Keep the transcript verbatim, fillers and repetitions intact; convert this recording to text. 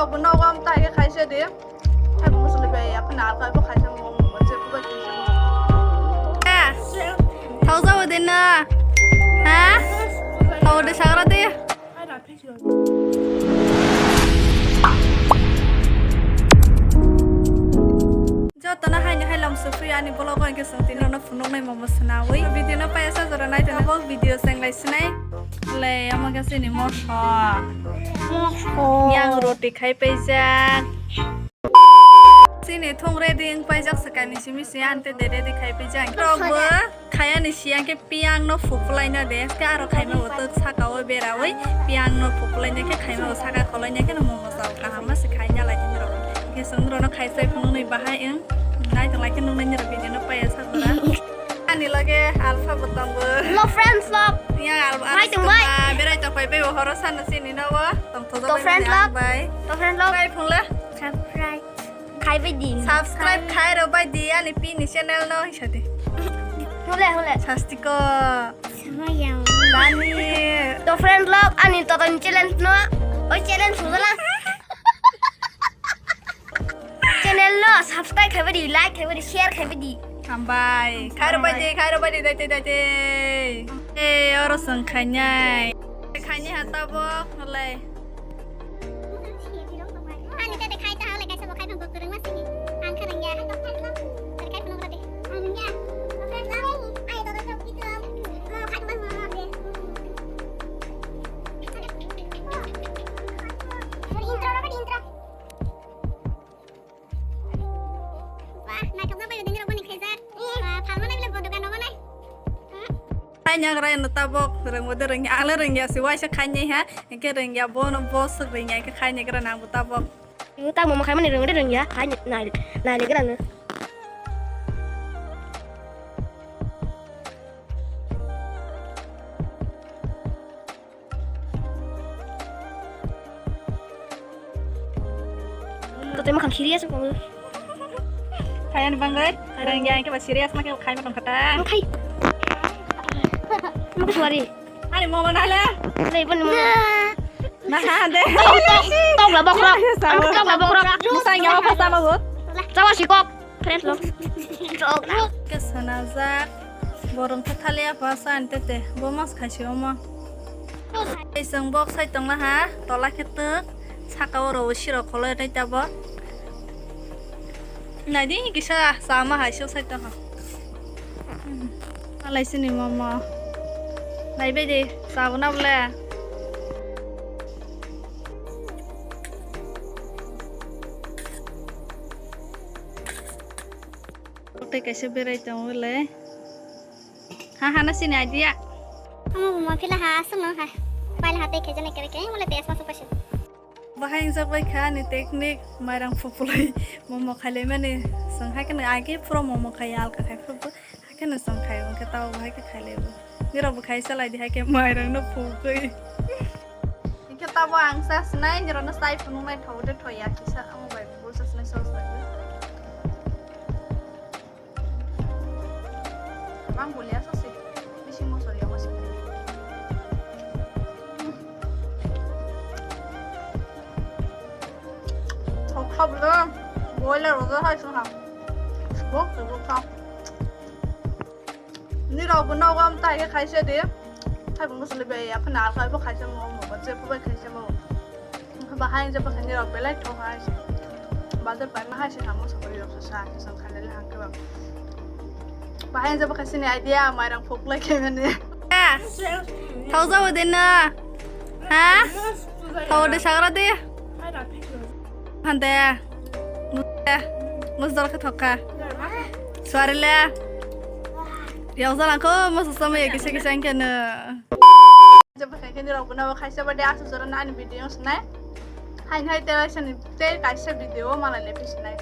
Bo nogo am ta khe khaisa de. Hai bo musuli bai ya khna alka bo khaisa mo mo je bo khaisa mo. Eh, thau jabo de na. Ha? Thau de sagra de. Jotono haino hai lom sufri ani vlog o hwnkhe chwng tini rokno phunuknai momo swnawi. Video no paya sa jora nai tongna bo video cheng lai sinai. Le amo khe chini moso. Moso. Yang roti khai paijak. Chini thung ready wng paijak swkang ni simi se ante de ready khai paijak. Rok bo. Khayani siyang khe piyang no phupulaina de, khe aro khaima bo tok saka o berawi piyang no phupulaina khe khaima bo saka kholaina khe no momo chao kaham ma se khaina lai tini rok. Khe chwng rok no khai chai phunuknwi bahai wng nai tong lai khe nuknai ni rok video no paya sa jora. Ani loge alpha bo tongo. Hello friends, vlog. Yang alpha. Hai tong bai. Berai tong pai bai bo horo sana sini no bo. Tong thojo bai friends, vlog. Bai. To friends, vlog. Bai phungle. Subscribe. Khai bai di. Subscribe khai rw bai di ani pi ni channel no hisa di. Hole, hole. Sasti ko. Samayang. Bani. To friend vlog ani toto ni challenge no. Oi challenge sujala. Channel no subscribe khai bai di, like khai bai di, share khai bai di. Hambai. Khai rw bai di, khai rw bai di, dai dai dai dai. Eh, oro song khainai. Khainai ha tabok, nolai. Ani tete khai ta hale kaisa bo khai bang kwrwng ma sini. Ang kha rwngya. Tete khai phunuk rw de. Ang rwngya. Ai to to kito. Khai bang ma de. Intro rw de intro. Wah, naithok na bai dini rok boni khaijak. Wah, phalma nai bile bo dokan rogo nai. Khaina gra no tabok rwngbo de rwngya, ang le rwngya se waisa khainai ha, hwnkhe rwngya bono bo swk rwngya hwnkhe khaina gra nangbo tabok. Ibu tak mama khaimani rwngde rwngya, khaina nai nai le gra no. Totemo khang serious ko. Khayan bangoi, rengya ke ba serious ma ke khai ma tong kata. Khai. Mo sorry. Ani mo mana le. Lei pun mo. Na ha de. Tok la bokrok. Tok la bokrok. Musa nyawa pasa ma bo. Cawa sikok. Fresh lo. Ke sanajak. Borong khe thali apa sa ante te. Bo mas khaisi omo. Tei chwng bok sai tongna ha, tola khe twk, saka o rw siro kholo nai tabok. Nai di kisa chama hai so sai tong ha. Alai sini momo. Nai bai di, chabo na bole. Tei kaisa berai tongo le. Ha, ha, na sini idea. Amo bo ma phila ha, aswk no ha. Paila ha tei khaijani kere kere, mole tei asma sukha se. Bahai wngjak bai kha ani technique, mairang phupulai momo khailai mani. Swng hai kheno age phuro momo khai alka khai phuru bo. Hai kheno swng khai wngkhe tabo bahai khe khailai bo. Nirok bo khai salai di hai khe mairang no phukui. Hingkhe tabo ang sa sinai, nirok no sai phunuk nai thago de thoya kisa, amo bai bo sa sinai sos bai. Mang bulia sose, bising mosori ya mosori. Thok kha bwle, boiler rwjak hai se ha. Bok se bok kha. Nirok bo nogo am tai khe khaisa de. Hai bo mosori bai ya phana alka bo khaisa mo mo, je bo bai khaisa mo. Bahai je bakhani rok belai thok hai se. Bazar pai ma hai se hamo sokori rok sa sa ke song khalele hangke ba. Bahai je bakhani idea mairang phok lai khe mane. Thau jabo de na. Ha? Thau de sagra de. Hande. Mus dal khe thok kha. Suari le. Yang jalan ko mos samai kisa kisa angke na. Jabo khe khe nirok bono khaisa ba de asuk jora nani video snai. Hai hai te sani te kaisa video malai le pisnai.